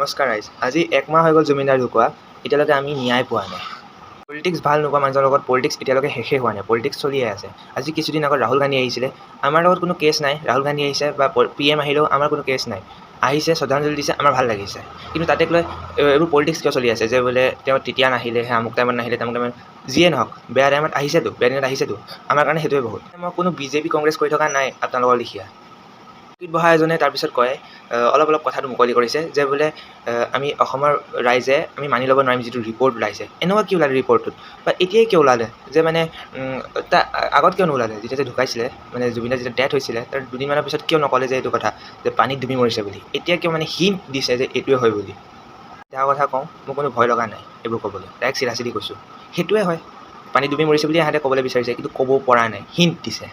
নমস্কাৰ ৰাইজ, আজি এক মাহ হৈ গ'ল জুবিনদাৰ ঢুকুৱা। এতিয়ালৈকে আমি ন্যায় পোৱা নাই। পলিটিক্স ভাল নোপোৱা মানুহৰ লগত পলিটিক্স এতিয়ালৈকে শেষেই হোৱা নাই, পলিটিক্স চলিয়ে আছে। আজি কিছুদিন আগত ৰাহুল গান্ধী আহিছিলে। আমাৰ লগত কোনো কেছ নাই। ৰাহুল গান্ধী আহিছে বা পিএম আহিলেও আমাৰ কোনো কেছ নাই। আহিছে, শ্ৰদ্ধাঞ্জলি দিছে, আমাৰ ভাল লাগিছে। কিন্তু তাতে লৈ এইবোৰ পলিটিক্স কিয় চলি আছে যে বোলে তেওঁ তেতিয়া নাহিলে, সেই আমুক টাইমত নাহিলে, তামুক টাইমত? যিয়ে নহওক, বেয়া টাইমত আহিছেতো, বেয়া দিনত আহিছেতো, আমাৰ কাৰণে সেইটোৱে বহুত। মই কোনো বিজেপি, কংগ্ৰেছ কৰি থকা নাই আপোনালোকৰ লিখীয়া। চকীত বহা এজনে তাৰপিছত কয়, অলপ অলপ কথাটো মুকলি কৰিছে যে বোলে আমি অসমৰ ৰাইজে আমি মানি ল'ব নোৱাৰিম যিটো ৰিপৰ্ট ওলাইছে। এনেকুৱা কি ওলালে ৰিপৰ্টটোত বা এতিয়াই কিয় ওলালে যে মানে তাৰ আগত কিয় নোলালে? যেতিয়া যে ঢুকাইছিলে, মানে জুবিনদাৰ যেতিয়া ডেথ হৈছিলে, তাৰ দুদিনমানৰ পিছত কিয় নক'লে যে এইটো কথা যে পানীত ডুবি মৰিছে বুলি? এতিয়া কিয় মানে হিণ্ট দিছে যে এইটোৱে হয় বুলি? এটা কথা কওঁ, মোৰ কোনো ভয় লগা নাই এইবোৰ ক'বলৈ। ডাইৰেক্ট চিধা চিধি কৈছোঁ, সেইটোৱে হয়। পানীত ডুবি মৰিছে বুলি ইহঁতে ক'বলৈ বিচাৰিছে, কিন্তু ক'ব পৰা নাই, হিণ্ট দিছে।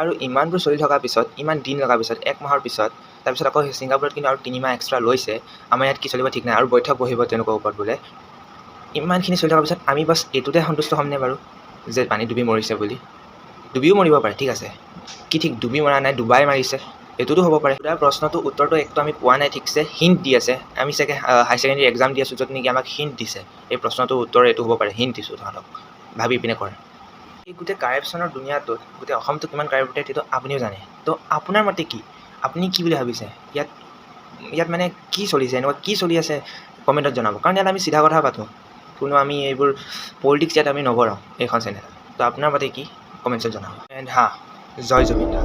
আৰু ইমানবোৰ চলি থকাৰ পিছত, ইমান দিন লগাৰ পিছত, এক মাহৰ পিছত, তাৰপিছত আকৌ ছিংগাপুৰত কিন্তু আৰু 3 মাহ এক্সট্ৰা লৈছে। আমাৰ ইয়াত কি চলিব ঠিক নাই। আৰু বৈঠক বহিব তেওঁলোকৰ ওপৰত বোলে। ইমানখিনি চলি থকাৰ পিছত আমি বাছ এইটোতে সন্তুষ্ট হ'মনে বাৰু যে পানীত ডুবি মৰিছে বুলি? ডুবিও মৰিব পাৰে, ঠিক আছে। কি ঠিক ডুবি মৰা নাই, ডুবাই মাৰিছে, এইটোতো হ'ব পাৰে। সোধা প্ৰশ্নটো উত্তৰটো একটো আমি পোৱা নাই। ঠিকছে হিণ্ট দি আছে। আমি চাগে হাই ছেকেণ্ডেৰী এক্সাম দি আছোঁ, য'ত নেকি আমাক হিণ্ট দিছে, এই প্ৰশ্নটোৰ উত্তৰ এইটো হ'ব পাৰে। হিণ্ট দিছোঁ তহঁতক, ভাবি পিনে কৰ। এই গোটেই কাৰেপশ্যনৰ দুনীয়াটোত গোটেই অসমটো কিমান কাৰেপ্টেড, সেইটো আপুনিও জানে। তো আপোনাৰ মতে কি? আপুনি কি বুলি ভাবিছে? ইয়াত ইয়াত মানে কি চলিছে, এনেকুৱা কি চলি আছে, কমেণ্টত জনাব। কাৰণ ইয়াত আমি চিধা কথা পাতোঁ, কোনো আমি এইবোৰ পলিটিক্স ইয়াত আমি নকৰোঁ এইখন চেনেলত। তো আপোনাৰ মতে কি, কমেণ্টছত জনাব। এণ্ড হা, জয় জুবিন দা।